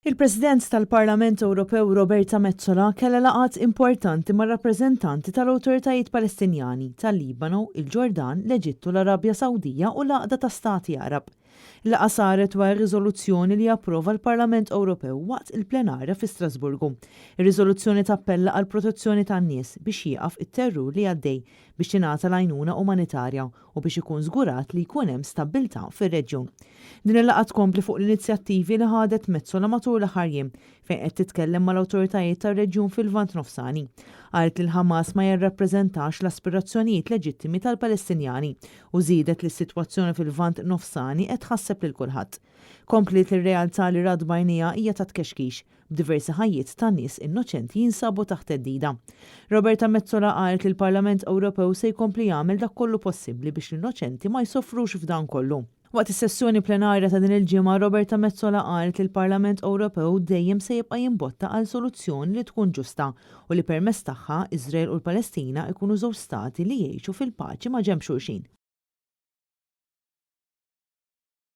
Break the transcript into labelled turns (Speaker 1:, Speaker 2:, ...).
Speaker 1: Il-President tal-Parlament Ewropew Roberta Metsola kellha laqgħat importanti ma' rappreżentanti tal-awtoritajiet Palestinjani, tal-Libanu, il-Ġordan, l-Eġittu, l-Arabja Sawdija u l-Għaqda ta' Stati Għarab. Il-laqgħa saret wara riżoluzzjoni li approva l-Parlament Ewropew waqt il-plenarja fi Strasburgu. Ir-riżoluzzjoni tappella għal protezzjoni tan-nies, biex jieqaf it-terrur li għaddej, biex tingħata l-għajnuna umanitarja u biex ikun żgurat li jkun hemm stabbiltà fir-reġjun. Din il-laqgħa tkompli fuq l-inizjattivi li ħadet Metsola matul l-aħħar jiem, fejn qed titkellem mal-awtoritajiet tar-reġjun fil-Lvant Nofsani. Qalet li l-Ħamas ma jirrappreżentax l-aspirazzjonijiet leġittimi tal-Palestinjani u żiedet li s-sitwazzjoni fil-Lvant Nofsani qed tħasseb lil kulħadd. Kompliet li r-realtà li rat b'għajnejha hija ta' tkexkix, b'diversi ħajjiet ta' nies innoċenti jinsabu taħt theddida. Roberta Metsola qalet li l-Parlament Ewropew se jkompli jagħmel dak kollu possibbli biex l-innoċenti ma jsofrux f'dan kollu. Waqt is-sessjoni plenarja ta' din il-ġimgħa, Roberta Metsola qalet li l-Parlament Ewropew dejjem se jibqa' jimbotta għal soluzzjoni li tkun ġusta u li permezz tagħha Iżrael u l-Palestina jkunu żewġ stati li jgħixu fil-paċi ma' ġenb xulxin.